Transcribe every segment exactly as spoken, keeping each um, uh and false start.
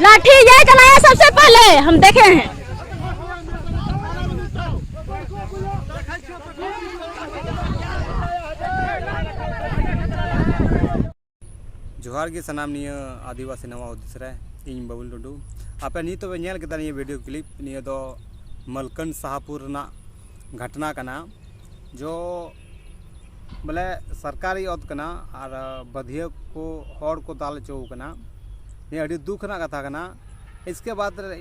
लाठी ये चलाया सबसे पहले, हम देखे हैं। ᱡᱚᱦᱟᱨ ᱜᱮ ᱥᱟᱱᱟᱢ ᱱᱤᱭᱟᱹ ᱟᱹᱫᱤᱵᱟᱹᱥᱤ ᱱᱟᱣᱟ ᱦᱩᱫᱤᱥ ᱨᱮ, ᱤᱧ ᱵᱟᱵᱩᱞ ᱴᱩᱰᱩ᱾ ᱟᱯᱮ ᱱᱤᱛᱚᱜ ᱯᱮ ᱧᱮᱞ ᱠᱮᱫᱟ ᱱᱤᱭᱟᱹ ᱵᱷᱤᱰᱤᱭᱳ ᱠᱞᱤᱯ, ᱱᱤᱭᱟᱹ ᱫᱚ ᱢᱟᱞᱠᱟᱱ ᱥᱟᱦᱟᱯᱩᱨ ᱨᱮᱱᱟᱜ ᱜᱷᱚᱴᱱᱟ ᱠᱟᱱᱟ᱾ ᱡᱚ ᱵᱚᱞᱮ ᱥᱚᱨᱠᱟᱨᱤ ᱚᱛ ᱠᱟᱱᱟ ᱟᱨ ᱵᱟᱹᱫᱷᱤᱭᱟᱹ ᱠᱚ ᱦᱚᱲ ᱠᱚ ᱫᱟᱞ ᱦᱚᱪᱚ ᱠᱟᱱᱟ᱾ ᱱᱤᱭᱟᱹ ᱟᱹᱰᱤ ᱫᱩᱠ ᱨᱮᱱᱟᱜ ᱠᱟᱛᱷᱟ ᱠᱟᱱᱟ᱾ ᱤᱥᱠᱮ ᱵᱟᱫ ᱨᱮ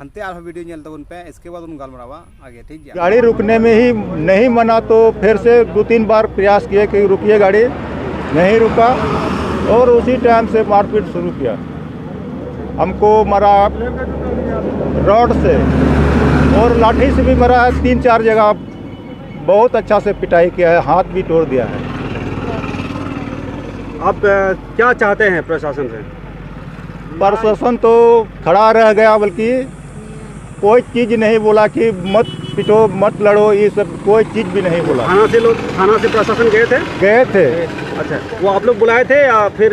ᱦᱟᱱᱛᱮ ᱟᱨᱦᱚᱸ ᱵᱷᱤᱰᱤᱭᱳ ᱧᱮᱞ ᱛᱟᱵᱚᱱ ᱯᱮ, ᱤᱥᱠᱮ ᱵᱟᱫ ᱵᱚᱱ ᱜᱟᱞᱢᱟᱨᱟᱣᱟ ᱟᱜᱮ, ᱴᱷᱤᱠ ᱜᱮᱭᱟ? गाड़ी रुकने में ही नहीं माना, तो फिर से दो तीन बार प्रयास किए कि रुकिए गाड़ी, नहीं रुका और उसी टाइम से मारपीट शुरू किया। हमको मारा रॉड से और लाठी से भी मारा है, तीन चार जगह बहुत अच्छा से पिटाई किया है, हाथ भी तोड़ दिया है। आप अ, क्या चाहते हैं प्रशासन से? प्रशासन तो खड़ा रह गया, बल्कि कोई चीज नहीं बोला कि मत पिटो, मत लड़ो, ये सब कोई चीज भी नहीं बोला। थाना से लोग, थाना से प्रशासन गए थे? गए थे। अच्छा, वो आप लोग बुलाए थे या फिर?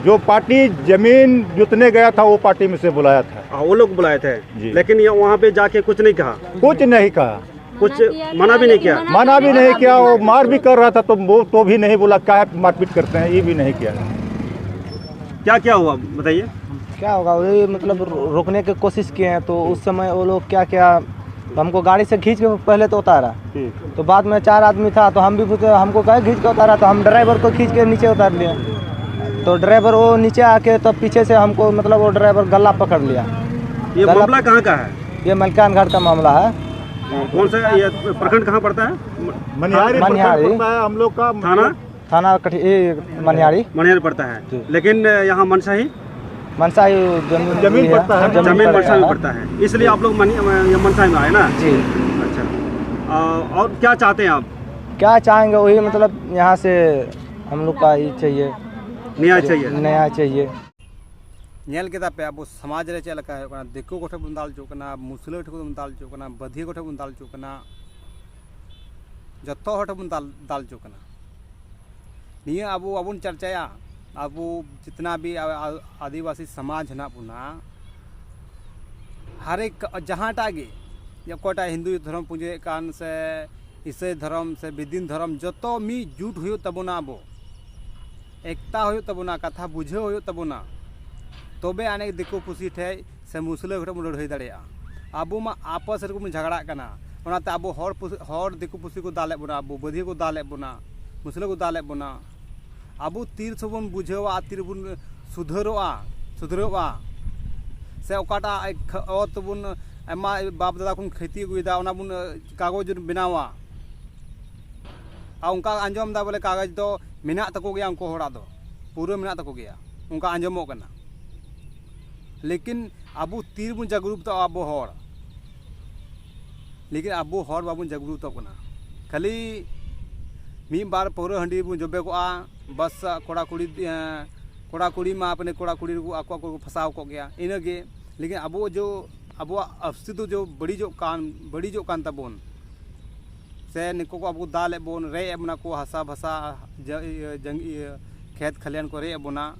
जो पार्टी जमीन जोतने गया था, वो पार्टी में से बुलाया था। हाँ, वो लोग बुलाए थे। जी। लेकिन ये वहाँ पे जाके कुछ नहीं कहा? कुछ नहीं कहा। कुछ मना भी नहीं किया? मना भी नहीं किया, वो मार भी कर रहा था, तो वो तो भी नहीं बोला क्या मारपीट करते हैं, ये भी नहीं किया। क्या क्या हुआ बताइए। क्या होगा, वही मतलब रो-, रोकने की कोशिश किए हैं, तो उस समय वो लोग क्या क्या, तो हमको गाड़ी से खींच के पहले तो उतारा। ठीक। तो बाद में चार आदमी था, तो हम भी पूछे, हमको कहे खींच के उतारा, तो हम ड्राइवर को खींच के नीचे उतार लिए। तो ड्राइवर वो नीचे आके, तो पीछे से हमको मतलब वो ड्राइवर गला पकड़ लिया। ये गला मामला कहाँ का है? ये मलकानगढ़ का मामला है। कौन सा ये प्रखंड कहाँ पड़ता है? मनिहारी प्रखंड मनिहारी। पड़ता है हम लोग का। थाना? थाना कठी-, ये मनिहारी। मनिहारी पड़ता है। जी। लेकिन यहाँ मनसाही? मनसाही जमीन जमीन भी है। पड़ता है। जमीन जमीन पड़ता मनसाही में है। पड़ता है, इसलिए आप लोग मनि-, ये मनसाही में आए ना? जी। अच्छा। आ, और क्या चाहते हैं आप? क्या चाहेंगे, वही मतलब यहाँ से हम लोग का ये चाहिए। न्याय चाहिए। न्याय चाहिए। ᱧᱮᱞ ᱠᱮᱫᱟ ᱯᱮ ᱟᱵᱚ ᱥᱚᱢᱟᱡᱽ ᱨᱮ ᱪᱮᱫ ᱞᱮᱠᱟ ᱦᱩᱭᱩᱜ ᱠᱟᱱᱟ, ᱫᱤᱠᱩ ᱠᱚᱴᱷᱮᱱ ᱵᱚᱱ ᱫᱟᱞ ᱦᱚᱪᱚᱜ ᱠᱟᱱᱟ, ᱢᱩᱥᱞᱟᱹ ᱠᱚᱴᱷᱮᱱ ᱵᱚᱱ ᱫᱟᱞ ᱦᱚᱪᱚᱜ ᱠᱟᱱᱟ, ᱵᱟᱹᱫᱷᱤᱭᱟᱹ ᱠᱚᱴᱷᱮᱱ ᱵᱚᱱ ᱫᱟᱞ ᱦᱚᱪᱚᱜ ᱠᱟᱱᱟ, ᱡᱚᱛᱚ ᱦᱚᱲ ᱴᱷᱮᱱ ᱵᱚᱱ ᱫᱟᱞ, ᱫᱟᱞ ᱦᱚᱪᱚᱜ ᱠᱟᱱᱟ᱾ ᱱᱤᱭᱟᱹ ᱟᱵᱚ ᱵᱟᱵᱚᱱ ᱪᱟᱨᱪᱟᱭᱟ, ᱟᱵᱚ ᱡᱤᱛᱱᱟ ᱵᱷᱤ ᱟ- ᱟ- ᱟᱹᱫᱤᱵᱟᱹᱥᱤ ᱥᱚᱢᱟᱡᱽ ᱦᱮᱱᱟᱜ ᱵᱚᱱᱟ, ᱦᱟᱨᱮᱠ ᱡᱟᱦᱟᱸᱴᱟᱜ ᱜᱮ, ᱚᱠᱚᱭᱴᱟᱜ ᱦᱤᱱᱫᱩ ᱫᱷᱚᱨᱚᱢ ᱯᱩᱡᱟᱹᱭᱮᱫ ᱠᱟᱱ ᱥᱮ ᱤᱥᱟᱹᱭ ᱫᱷᱚᱨᱚᱢ ᱥᱮ ᱵᱮᱫᱤᱱ ᱫᱷᱚᱨᱚᱢ, ᱡᱚᱛᱚ ᱢᱤᱫ ᱡᱩᱴ ᱦᱩᱭᱩᱜ ᱛᱟᱵᱚᱱᱟ, ᱟᱵᱚ ᱮᱠᱛᱟ ᱦᱩᱭᱩᱜ ᱛᱟᱵᱚᱱᱟ, ᱠᱟᱛᱷᱟ ᱵᱩᱡᱷᱟᱹᱣ ᱦᱩᱭᱩᱜ ᱛᱟᱵᱚᱱᱟ, ᱛᱚᱵᱮ ᱟᱹᱱᱤᱡ ᱫᱤᱠᱩ ᱯᱩᱥᱤ ᱴᱷᱮᱡ ᱥᱮ ᱢᱩᱥᱞᱟᱹ ᱴᱷᱮᱡ ᱵᱚᱱ ᱞᱟᱹᱲᱦᱟᱹᱭ ᱫᱟᱲᱮᱭᱟᱜᱼᱟ᱾ ᱟᱵᱚ ᱢᱟ ᱟᱯᱚᱥ ᱨᱮᱜᱮ ᱵᱚᱱ ᱡᱷᱟᱜᱽᱲᱟᱜ ᱠᱟᱱᱟ, ᱚᱱᱟᱛᱮ ᱟᱵᱚ ᱦᱚᱲ ᱯᱩᱥᱤ, ᱦᱚᱲ ᱫᱤᱠᱩ ᱯᱩᱥᱤ ᱠᱚ ᱫᱟᱞᱮᱫ ᱵᱚᱱᱟ, ᱟᱵᱚ ᱵᱟᱹᱫᱷᱤᱭᱟᱹ ᱠᱚ ᱫᱟᱞᱮᱫ ᱵᱚᱱᱟ, ᱢᱩᱥᱞᱟᱹ ᱠᱚ ᱫᱟᱞᱮᱫ ᱵᱚᱱᱟ᱾ ᱟᱵᱚ ᱛᱤᱨ ᱥᱮᱵᱚᱱ ᱵᱩᱡᱷᱟᱹᱣᱟ ᱟᱨ ᱛᱤᱨᱮᱵᱚᱱ ᱥᱩᱫᱷᱟᱹᱨᱚᱜᱼᱟ, ᱥᱩᱫᱷᱟᱹᱨᱚᱜᱼᱟ, ᱥᱮ ᱚᱠᱟᱴᱟᱜ ᱠᱷ- ᱚᱛ ᱵᱚᱱ ᱟᱭᱢᱟ ᱵᱟᱯ ᱫᱟᱫᱟ ᱠᱷᱚᱱ ᱠᱷᱮᱛᱤ ᱟᱹᱜᱩᱭᱮᱫᱟ, ᱚᱱᱟ ᱵᱚᱱ ᱠᱟᱜᱚᱡᱽ ᱵᱮᱱᱟᱣᱟ, ᱟᱨ ᱚᱱᱠᱟ ᱟᱸᱡᱚᱢ ᱮᱫᱟ ᱵᱚᱞᱮ ᱠᱟᱜᱚᱡᱽ ᱫᱚ ᱢᱮᱱᱟᱜ ᱛᱟᱠᱚ ᱜᱮᱭᱟ, ᱩᱱᱠᱩ ᱦᱚᱲᱟᱜ ᱫᱚ ᱯᱩᱨᱟᱹ ᱢᱮᱱᱟᱜ ᱛᱟᱠᱚ ᱜᱮᱭᱟ, ᱚᱱᱠᱟ ᱟᱸᱡᱚᱢᱚᱜ ᱠᱟᱱᱟ᱾ ᱞᱮᱠᱤᱱ ᱟᱵᱚ ᱛᱤᱨᱮᱵᱚᱱ ᱡᱟᱜᱽᱨᱩᱛᱚᱜᱼᱟ ᱟᱵᱚ ᱦᱚᱲ? ᱞᱮᱠᱤᱱ ᱟᱵᱚ ᱦᱚᱲ ᱵᱟᱵᱚᱱ ᱡᱟᱜᱽᱨᱩᱛᱚᱜ ᱠᱟᱱᱟ, ᱠᱷᱟᱹᱞᱤ ᱢᱤᱫ ᱵᱟᱨ ᱯᱟᱹᱣᱨᱟᱹ ᱦᱟᱺᱰᱤ ᱵᱚᱱ ᱡᱚᱵᱮ ᱠᱚᱜᱼᱟ᱾ ᱵᱟᱥ ᱠᱚᱲᱟ ᱠᱩᱲᱤ, ᱮᱸ, ᱠᱚᱲᱟ ᱠᱩᱲᱤ ᱢᱟ ᱟᱯᱱᱮ ᱠᱚᱲᱟ ᱠᱩᱲᱤ ᱨᱮᱠᱚ ᱟᱠᱚ ᱟᱠᱚ ᱠᱚ ᱯᱷᱟᱸᱥᱟᱣ ᱠᱚᱜ ᱜᱮᱭᱟ᱾ ᱤᱱᱟᱹᱜᱮ, ᱞᱮᱠᱤᱱ ᱟᱵᱚ ᱡᱚ ᱟᱵᱚᱣᱟᱜ ᱟᱹᱯᱥᱤ ᱫᱚ ᱡᱚ ᱵᱟᱹᱲᱤᱡᱚᱜ ᱠᱟᱱ, ᱵᱟᱹᱲᱤᱡᱚᱜ ᱠᱟᱱ ᱛᱟᱵᱚᱱ, ᱥᱮ ᱱᱩᱠᱩ ᱠᱚ ᱟᱵᱚ ᱠᱚ ᱫᱟᱞᱮᱫ ᱵᱚᱱ, ᱨᱮᱡ ᱮᱫ ᱵᱚᱱᱟ ᱠᱚ, ᱦᱟᱥᱟ ᱵᱷᱟᱥᱟ, ᱡᱟ- ᱤᱭᱟᱹ, ᱡᱟᱝ- ᱤᱭᱟᱹ, ᱠᱷᱮᱛ ᱠᱷᱟᱹᱞᱤᱭᱟᱱ ᱠᱚ ᱨᱮᱡ ᱮᱫ ᱵᱚᱱᱟ,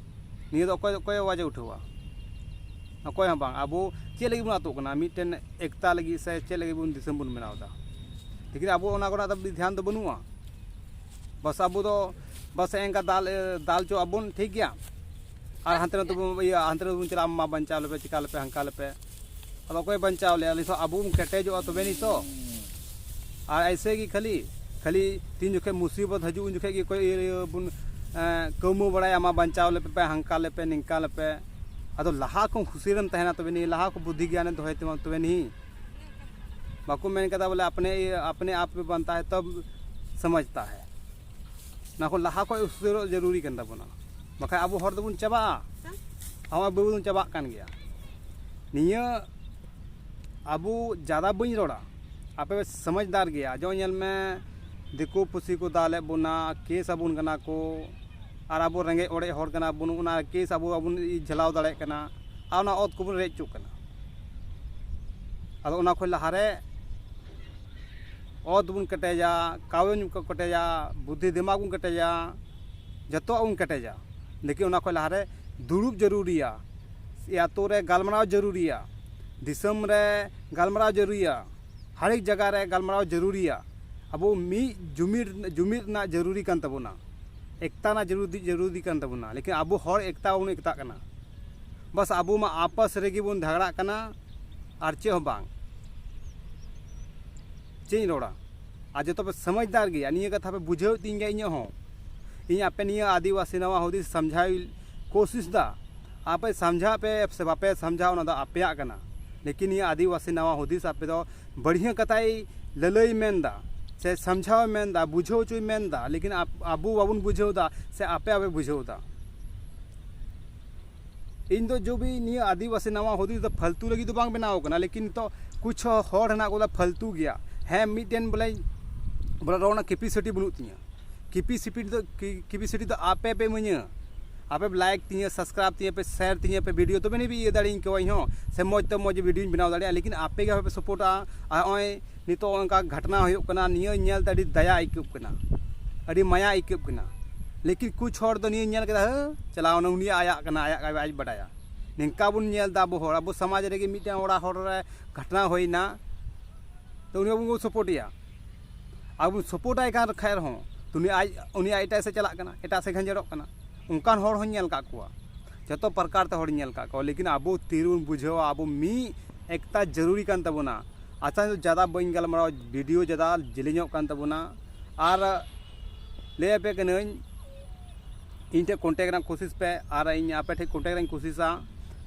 ᱱᱤᱭᱟᱹ ᱫᱚ ᱚᱠᱚᱭ, ᱚᱠᱚᱭ ᱟᱣᱟᱡᱽ ᱮ ᱩᱴᱷᱟᱹᱣᱟ? ᱚᱠᱚᱭ ᱦᱚᱸ ᱵᱟᱝ᱾ ᱟᱵᱚ ᱪᱮᱫ ᱞᱟᱹᱜᱤᱫ ᱵᱚᱱ ᱟᱹᱛᱩᱜ ᱠᱟᱱᱟ? ᱢᱤᱫᱴᱮᱱ ᱮᱠᱛᱟ ᱞᱟᱹᱜᱤᱫ ᱥᱮ ᱪᱮᱫ ᱞᱟᱹᱜᱤᱫ ᱵᱚᱱ ᱫᱤᱥᱚᱢ ᱵᱚᱱ ᱵᱮᱱᱟᱣ ᱮᱫᱟ? ᱞᱮᱠᱤᱱ ᱟᱵᱚ ᱚᱱᱟ ᱠᱚᱨᱮᱱᱟᱜ ᱫᱚ ᱫᱷᱮᱭᱟᱱ ᱫᱚ ᱵᱟᱹᱱᱩᱜᱼᱟ᱾ ᱵᱟᱥ ᱟᱵᱚ ᱫᱚ ᱵᱟᱥ ᱮᱱᱠᱟ ᱫᱟᱞ, ᱫᱟᱞ ᱪᱚ ᱟᱵᱚᱱ, ᱴᱷᱤᱠ ᱜᱮᱭᱟ, ᱟᱨ ᱦᱟᱱᱛᱮ ᱱᱟᱛᱮ ᱵᱚᱱ ᱤᱭᱟᱹ, ᱦᱟᱱᱛᱮ ᱱᱟᱛᱮ ᱵᱚᱱ ᱪᱟᱞᱟᱜᱼᱟ, ᱢᱟ ᱵᱟᱧᱪᱟᱣ ᱞᱮᱯᱮ, ᱪᱤᱠᱟ ᱞᱮᱯᱮ, ᱦᱟᱱᱠᱟ ᱞᱮᱯᱮ᱾ ᱟᱫᱚ ᱚᱠᱚᱭ ᱵᱟᱧᱪᱟᱣ ᱞᱮᱭᱟ? ᱱᱤᱛᱚᱜ ᱟᱵᱚ ᱵᱚᱱ ᱠᱮᱴᱮᱡᱚᱜᱼᱟ ᱛᱚᱵᱮ ᱱᱤᱛᱚᱜ᱾ ᱟᱨ ᱮᱭᱥᱮ ᱜᱮ ᱠᱷᱟᱹᱞᱤ, ᱠᱷᱟᱹᱞᱤ ᱛᱤᱱ ᱡᱚᱠᱷᱮᱡ ᱢᱩᱥᱤᱵᱚᱛ ᱦᱤᱡᱩᱜ, ᱩᱱ ᱡᱚᱠᱷᱮᱡ ᱜᱮ ᱠᱚ ᱤᱭᱟᱹ, ᱤᱭᱟᱹ ᱵᱚᱱ, ᱮᱸ, ᱠᱟᱹᱣᱢᱟᱹ ᱵᱟᱲᱟᱭᱟ, ᱢᱟ ᱵᱟᱧᱪᱟᱣ ᱞᱮᱯᱮ ᱯᱮ, ᱦᱟᱱᱠᱟ ᱞᱮᱯᱮ, ᱱᱤᱝᱠᱟ ᱞᱮᱯᱮ᱾ ᱟᱫᱚ ᱞᱟᱦᱟ ᱠᱷᱚᱱ ᱦᱩᱥᱤᱭᱟᱹᱨᱮᱢ ᱛᱟᱦᱮᱱᱟ, ᱛᱚᱵᱮ ᱱᱤᱭᱟᱹ ᱞᱟᱦᱟ ᱠᱷᱚᱱ ᱵᱩᱫᱽᱫᱷᱤ ᱜᱮᱭᱟᱱᱮ ᱫᱚᱦᱚᱭ ᱛᱟᱢᱟ, ᱛᱚᱵᱮ ᱱᱤᱦᱤ᱾ ᱵᱟᱠᱚ ᱢᱮᱱ ᱠᱟᱫᱟ ᱵᱚᱞᱮ, ᱟᱯᱱᱮ, ᱟᱯᱱᱮ ᱟᱯ ᱯᱮ ᱵᱟᱱᱛᱟ ᱦᱮ ᱛᱚᱵ ᱥᱚᱢᱚᱡᱽᱛᱟ ᱦᱮ᱾ ᱚᱱᱟ ᱠᱷᱚᱱ ᱞᱟᱦᱟ ᱠᱷᱚᱱ ᱦᱩᱥᱤᱭᱟᱹᱨᱚᱜ ᱡᱟᱹᱨᱩᱨᱤ ᱠᱟᱱ ᱛᱟᱵᱚᱱᱟ, ᱵᱟᱠᱷᱟᱡ ᱟᱵᱚ ᱦᱚᱲ ᱫᱚᱵᱚᱱ ᱪᱟᱵᱟᱜᱼᱟ᱾ ᱦᱚᱸ, ᱵᱟᱹᱵᱩ ᱵᱚᱱ ᱪᱟᱵᱟᱜ ᱠᱟᱱ ᱜᱮᱭᱟ᱾ ᱱᱤᱭᱟᱹ ᱟᱵᱚ ᱡᱟᱫᱟ ᱵᱟᱹᱧ ᱨᱚᱲᱟ, ᱟᱯᱮ ᱯᱮ ᱥᱚᱢᱚᱡᱽᱫᱟᱨ ᱜᱮᱭᱟ᱾ ᱡᱮᱢᱚᱱ ᱧᱮᱞ ᱢᱮ, ᱫᱤᱠᱩ ᱯᱩᱥᱤ ᱠᱚ ᱫᱟᱞᱮᱫ ᱵᱚᱱᱟ, ᱠᱮᱥ ᱟᱵᱚᱱ ᱠᱟᱱᱟ ᱠᱚ, ᱟᱨ ᱟᱵᱚ ᱨᱮᱸᱜᱮᱡ ᱚᱲᱮᱡ ᱦᱚᱲ ᱠᱟᱱᱟ ᱵᱚᱱ, ᱚᱱᱟ ᱠᱮᱥ ᱟᱵᱚ ᱵᱟᱵᱚᱱ ᱡᱷᱟᱞᱟᱣ ᱫᱟᱲᱮᱭᱟᱜ ᱠᱟᱱᱟ, ᱟᱨ ᱚᱱᱟ ᱚᱛ ᱠᱚᱵᱚᱱ ᱨᱮᱡ ᱦᱚᱪᱚᱜ ᱠᱟᱱᱟ᱾ ᱟᱫᱚ ᱚᱱᱟ ᱠᱷᱚᱱ ᱞᱟᱦᱟᱨᱮ ᱚᱛ ᱵᱚᱱ ᱠᱮᱴᱮᱡᱟ, ᱠᱟᱹᱣᱰᱤ ᱠᱚ ᱠᱮᱴᱮᱡᱟ, ᱵᱩᱫᱽᱫᱷᱤ ᱫᱤᱢᱟᱜᱽ ᱵᱚᱱ ᱠᱮᱴᱮᱡᱟ, ᱡᱚᱛᱚᱣᱟᱜ ᱵᱚᱱ ᱠᱮᱴᱮᱡᱟ᱾ ᱞᱮᱠᱤᱱ ᱚᱱᱟ ᱠᱷᱚᱱ ᱞᱟᱦᱟᱨᱮ ᱫᱩᱲᱩᱵ ᱡᱟᱹᱨᱩᱨᱤᱭᱟ, ᱟᱛᱳ ᱨᱮ ᱜᱟᱞᱢᱟᱨᱟᱣ ᱡᱟᱹᱨᱩᱨᱤᱭᱟ, ᱫᱤᱥᱚᱢ ᱨᱮ ᱜᱟᱞᱢᱟᱨᱟᱣ ᱡᱟᱹᱨᱩᱨᱤᱭᱟ, ᱦᱟᱨᱮᱠ ᱡᱟᱭᱜᱟ ᱨᱮ ᱜᱟᱞᱢᱟᱨᱟᱣ ᱡᱟᱹᱨᱩᱨᱤᱭᱟ᱾ ᱟᱵᱚ ᱢᱤᱫ ᱡᱩᱢᱤᱫ ᱡᱩᱢᱤᱫ ᱨᱮᱱᱟᱜ ᱡᱟᱹᱨᱩᱨᱤ ᱠᱟᱱ ᱛᱟᱵᱚᱱᱟ, ᱮᱠᱛᱟ ᱨᱮᱱᱟᱜ ᱡᱟᱹᱨᱩᱨᱤ ᱡᱟᱹᱨᱩᱨᱤ ᱠᱟᱱ ᱛᱟᱵᱚᱱᱟ᱾ ᱞᱮᱠᱤᱱ ᱟᱵᱚ ᱦᱚᱲ ᱮᱠᱛᱟ ᱵᱚᱱ ᱮᱠᱛᱟᱜ ᱠᱟᱱᱟ᱾ ᱵᱟᱥ ᱟᱵᱚ ᱢᱟ ᱟᱯᱟᱥ ᱨᱮᱜᱮ ᱵᱚᱱ ᱡᱷᱟᱜᱽᱲᱟᱜ ᱠᱟᱱᱟ, ᱟᱨ ᱪᱮᱫ ᱦᱚᱸ ᱵᱟᱝ᱾ ᱪᱮᱫ ᱤᱧ ᱨᱚᱲᱟ? ᱟᱨ ᱡᱚᱛᱚ ᱯᱮ ᱥᱚᱢᱚᱡᱽᱫᱟᱨ ᱜᱮᱭᱟ, ᱱᱤᱭᱟᱹ ᱠᱟᱛᱷᱟ ᱯᱮ ᱵᱩᱡᱷᱟᱹᱣ ᱛᱤᱧ ᱜᱮᱭᱟ ᱤᱧᱟᱹᱜ ᱦᱚᱸ᱾ ᱤᱧ ᱟᱯᱮ ᱱᱤᱭᱟᱹ ᱟᱹᱫᱤᱵᱟᱹᱥᱤ ᱱᱟᱣᱟ ᱦᱩᱫᱤᱥ ᱥᱟᱢᱡᱷᱟᱣ ᱠᱳᱥᱤᱥ ᱫᱟ᱾ ᱟᱯᱮ ᱥᱟᱢᱡᱷᱟᱣ ᱯᱮ ᱥᱮ ᱵᱟᱯᱮ ᱥᱟᱢᱡᱷᱟᱣ, ᱚᱱᱟ ᱫᱚ ᱟᱯᱮᱭᱟᱜ ᱠᱟᱱᱟ᱾ ᱞᱮᱠᱤᱱ ᱱᱤᱭᱟᱹ ᱟᱹᱫᱤᱵᱟᱹᱥᱤ ᱱᱟᱣᱟ ᱦᱩᱫᱤᱥ ᱟᱯᱮ ᱫᱚ ᱵᱟᱹᱲᱦᱤᱭᱟᱹ ᱠᱟᱛᱷᱟᱭ ᱞᱟᱹᱞᱟᱹᱭ ᱢᱮᱱᱫᱟ ᱥᱮ ᱥᱟᱢᱡᱷᱟᱣ ᱢᱮᱱᱫᱟ, ᱵᱩᱡᱷᱟᱹᱣ ᱦᱚᱪᱚᱭ ᱢᱮᱱᱫᱟ, ᱞᱮᱠᱤᱱ ᱟᱯ- ᱟᱵᱚ ᱵᱟᱵᱚᱱ ᱵᱩᱡᱷᱟᱹᱣ ᱫᱟ ᱥᱮ ᱟᱯᱮ ᱟᱯᱮ ᱵᱩᱡᱷᱟᱹᱣ ᱫᱟ᱾ ᱤᱧ ᱫᱚ ᱡᱚᱵᱤ ᱱᱤᱭᱟᱹ ᱟᱹᱫᱤᱵᱟᱹᱥᱤ ᱱᱟᱣᱟ ᱦᱩᱫᱤᱥ ᱫᱚ ᱯᱷᱟᱞᱛᱩ ᱞᱟᱹᱜᱤᱫ ᱫᱚ ᱵᱟᱝ ᱵᱮᱱᱟᱣ ᱠᱟᱱᱟ, ᱞᱮᱠᱤᱱ ᱱᱤᱛᱚᱜ ᱠᱩᱪᱷ ᱦᱚᱲ ᱦᱮᱱᱟᱜ ᱠᱚᱫᱟ ᱯᱷᱟᱞᱛᱩ ᱜᱮᱭᱟ᱾ ᱦᱮᱸ, ᱢᱤᱫᱴᱮᱱ ᱵᱚᱞᱮ ᱵᱚᱞᱮ ᱨᱚᱲ ᱨᱮᱱᱟᱜ capacity ᱵᱟᱹᱱᱩᱜ ᱛᱤᱧᱟᱹ᱾ Capacity ᱫᱚ ᱠᱤ- capacity ᱫᱚ ᱟᱯᱮ ᱯᱮ ᱤᱢᱟᱹᱧᱟ᱾ ᱟᱯᱮ ᱯᱮ like ᱛᱤᱧᱟᱹ, subscribe ᱛᱤᱧᱟᱹ ᱯᱮ, share ᱛᱤᱧᱟᱹ ᱯᱮ video, ᱛᱚᱵᱮ ᱱᱤᱡ ᱤᱭᱟᱹ ᱫᱟᱲᱮᱭᱟᱹᱧ ᱠᱮᱣᱟ ᱤᱧ ᱦᱚᱸ, ᱥᱮ ᱢᱚᱡᱽ ᱛᱮ ᱢᱚᱡᱽ videoᱧ ᱵᱮᱱᱟᱣ ᱫᱟᱲᱮᱭᱟᱜᱼᱟ᱾ ᱞᱮᱠᱤᱱ ᱟᱯᱮ ᱜᱮ ᱵᱟᱯᱮ supportᱟ᱾ ᱟᱨ ᱱᱚᱜᱼᱚᱭ ᱱᱤᱛᱚᱜ ᱚᱱᱠᱟ ᱜᱷᱚᱴᱱᱟ ᱦᱩᱭᱩᱜ ᱠᱟᱱᱟ, ᱱᱤᱭᱟᱹ ᱧᱮᱞ ᱛᱮ ᱟᱹᱰᱤ ᱫᱟᱭᱟ ᱟᱹᱭᱠᱟᱹᱜ ᱠᱟᱱᱟ, ᱟᱹᱰᱤ ᱢᱟᱭᱟ ᱟᱹᱭᱠᱟᱹᱜ ᱠᱟᱱᱟ᱾ ᱞᱮᱠᱤᱱ ᱠᱩᱪ ᱦᱚᱲ ᱫᱚ ᱱᱤᱭᱟᱹ ᱧᱮᱞ ᱠᱮᱫᱟ, ᱦᱟᱹ, ᱪᱟᱞᱟᱣ ᱱᱟ, ᱩᱱᱤᱭᱟᱜ ᱟᱭᱟᱜ ᱠᱟᱱᱟ, ᱟᱭᱟᱜ ᱟᱡ ᱵᱟᱰᱟᱭᱟ᱾ ᱱᱤᱝᱠᱟ ᱵᱚᱱ ᱧᱮᱞ ᱮᱫᱟ ᱟᱵᱚ ᱦᱚᱲ, ᱟᱵᱚ ᱥᱚᱢᱟᱡᱽ ᱨᱮᱜᱮ ᱢᱤᱫᱴᱮᱱ ᱚᱲᱟᱜ ᱦᱚᱲ ᱨᱮ ᱜᱷᱚᱴᱱᱟ ᱦᱩᱭᱱᱟ, ᱛᱚ ᱩᱱᱤ ᱵᱚᱱ support ᱮᱭᱟ᱾ ᱟᱵᱚ ᱵᱚᱱ support ᱟᱭ ᱠᱟᱱ ᱠᱷᱟᱡ ᱨᱮᱦᱚᱸ, ᱛᱚ ᱩᱱᱤ ᱟᱡ, ᱩᱱᱤ ᱟᱡ ᱮᱴᱟᱜ ᱥᱮᱫ ᱪᱟᱞᱟᱜ ᱠᱟᱱᱟ, ᱮᱴᱟᱜ ᱥᱮᱫ ᱜᱷᱟᱸᱡᱮᱲᱚᱜ ᱠᱟᱱᱟ᱾ ᱚᱱᱠᱟᱱ ᱦᱚᱲ ᱦᱚᱸᱧ ᱧᱮᱞ ᱟᱠᱟᱫ ᱠᱚᱣᱟ, ᱡᱚᱛᱚ ᱯᱨᱚᱠᱟᱨ ᱛᱮ ᱦᱚᱲᱤᱧ ᱧᱮᱞ ᱟᱠᱟᱫ ᱠᱚᱣᱟ᱾ ᱞᱮᱠᱤᱱ ᱟᱵᱚ ᱛᱤᱨᱮᱵᱚᱱ ᱵᱩᱡᱷᱟᱹᱣᱟ, ᱟᱵᱚ ᱢᱤᱫ ᱮᱠᱛᱟ ᱡᱟᱹᱨᱩᱨᱤ ᱠᱟᱱ ᱛᱟᱵᱚᱱᱟ᱾ ᱟᱪᱪᱷᱟ, ᱡᱟᱫᱟ ᱵᱟᱹᱧ ᱜᱟᱞᱢᱟᱨᱟᱣᱟ, video ᱡᱟᱫᱟ ᱡᱮᱞᱮᱧᱚᱜ ᱠᱟᱱ ᱛᱟᱵᱚᱱᱟ᱾ ᱟᱨ ᱞᱟᱹᱭ ᱟᱯᱮ ᱠᱟᱹᱱᱟᱹᱧ, ᱤᱧ ᱴᱷᱮᱱ contact ᱨᱮᱱᱟᱜ ᱠᱩᱥᱤᱥ ᱯᱮ, ᱟᱨ ᱤᱧ ᱟᱯᱮ ᱴᱷᱮᱱ contact ᱨᱮᱱᱟᱜ ᱤᱧ ᱠᱩᱥᱤᱥᱟ᱾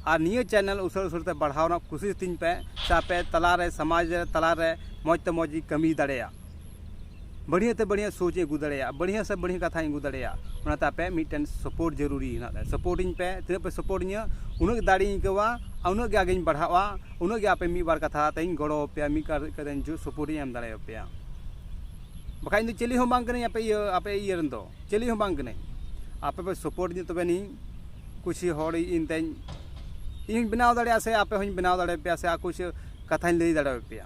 ᱟᱨ ᱱᱤᱭᱟᱹ channel ᱩᱥᱟᱹᱨᱟ ᱩᱥᱟᱹᱨᱟ ᱛᱮ ᱵᱟᱲᱦᱟᱣ ᱨᱮᱱᱟᱜ ᱠᱩᱥᱤᱥ ᱛᱤᱧ ᱯᱮ, ᱥᱮ ᱟᱯᱮ ᱛᱟᱞᱟᱨᱮ, ᱥᱚᱢᱟᱡᱽ ᱨᱮ ᱛᱟᱞᱟᱨᱮ ᱢᱚᱡᱽ ᱛᱮ ᱢᱚᱡᱽ ᱤᱧ ᱠᱟᱹᱢᱤ ᱫᱟᱲᱮᱭᱟᱜ, ᱵᱟᱹᱲᱦᱤᱭᱟᱹ ᱛᱮ ᱵᱟᱹᱲᱦᱤᱭᱟᱹ ᱥᱳᱪ ᱤᱧ ᱟᱹᱜᱩ ᱫᱟᱲᱮᱭᱟᱜ, ᱵᱟᱹᱲᱦᱤᱭᱟᱹ ᱥᱮ ᱵᱟᱹᱲᱦᱤᱭᱟᱹ ᱠᱟᱛᱷᱟᱧ ᱟᱹᱜᱩ ᱫᱟᱲᱮᱭᱟᱜ᱾ ᱚᱱᱟᱛᱮ ᱟᱯᱮ ᱢᱤᱫᱴᱮᱱ support ᱡᱟᱹᱨᱩᱨᱤ ᱦᱮᱱᱟᱜ ᱛᱟᱭᱟ᱾ Support ᱤᱧ ᱯᱮ, ᱛᱤᱱᱟᱹᱜ ᱯᱮ support ᱤᱧᱟᱹ, ᱩᱱᱟᱹᱜ ᱜᱮ ᱫᱟᱲᱮᱧ ᱟᱹᱭᱠᱟᱹᱣᱟ, ᱟᱨ ᱩᱱᱟᱹᱜ ᱜᱮ ᱟᱜᱮᱧ ᱵᱟᱲᱦᱟᱜᱼᱟ, ᱩᱱᱟᱹᱜ ᱜᱮ ᱟᱯᱮ ᱢᱤᱫ ᱵᱟᱨ ᱠᱟᱛᱷᱟ ᱛᱮᱧ ᱜᱚᱲᱚ ᱟᱯᱮᱭᱟ, ᱢᱤᱫ ᱵᱟᱨ ᱠᱟᱛᱷᱟᱧ support ᱤᱧ ᱮᱢ ᱫᱟᱲᱮᱭᱟᱯᱮᱭᱟ᱾ ᱵᱟᱠᱷᱟᱡ ᱤᱧ ᱫᱚ ᱪᱤᱞᱤ ᱦᱚᱸ ᱵᱟᱝ ᱠᱟᱹᱱᱟᱹᱧ ᱟᱯᱮ ᱤᱭᱟᱹ, ᱟᱯᱮ ᱤᱭᱟᱹ ᱨᱮᱱ ᱫᱚ ᱪᱤᱞᱤ ᱦᱚᱸ ᱵᱟᱝ ᱠᱟᱹᱱᱟᱹᱧ᱾ ᱟᱯᱮ ᱯᱮ support ᱤᱧᱟᱹ, ᱛᱚᱵᱮ ᱱᱤᱧ ᱠᱩᱥᱤ ᱦᱚᱲ ᱤᱧ ᱛᱮᱧ, ᱤᱧ ᱦᱚᱸᱧ ᱵᱮᱱᱟᱣ ᱫᱟᱲᱮᱭᱟᱜᱼᱟ, ᱥᱮ ᱟᱯᱮ ᱦᱚᱸᱧ ᱵᱮᱱᱟᱣ ᱫᱟᱲᱮᱭᱟᱯᱮᱭᱟ, ᱥᱮ ᱟᱨ ᱠᱩᱥᱤ ᱠᱟᱛᱷᱟᱧ ᱞᱟᱹᱭ ᱫᱟᱲᱮᱭᱟᱯᱮᱭᱟ᱾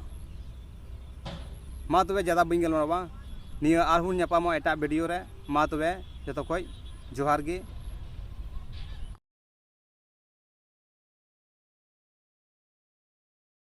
ᱢᱟ ᱛᱚᱵᱮ ᱡᱟᱫᱟ ᱵᱟᱹᱧ ᱜᱟᱞᱢᱟᱨᱟᱣᱟ, ᱱᱤᱭᱟᱹ ᱟᱨᱦᱚᱸ ᱧᱟᱯᱟᱢᱚᱜᱼᱟ ᱮᱴᱟᱜ video ᱨᱮ᱾ ᱢᱟ ᱛᱚᱵᱮ ᱡᱚᱛᱚ ᱠᱷᱚᱡ ᱡᱚᱦᱟᱨ ᱜᱮ,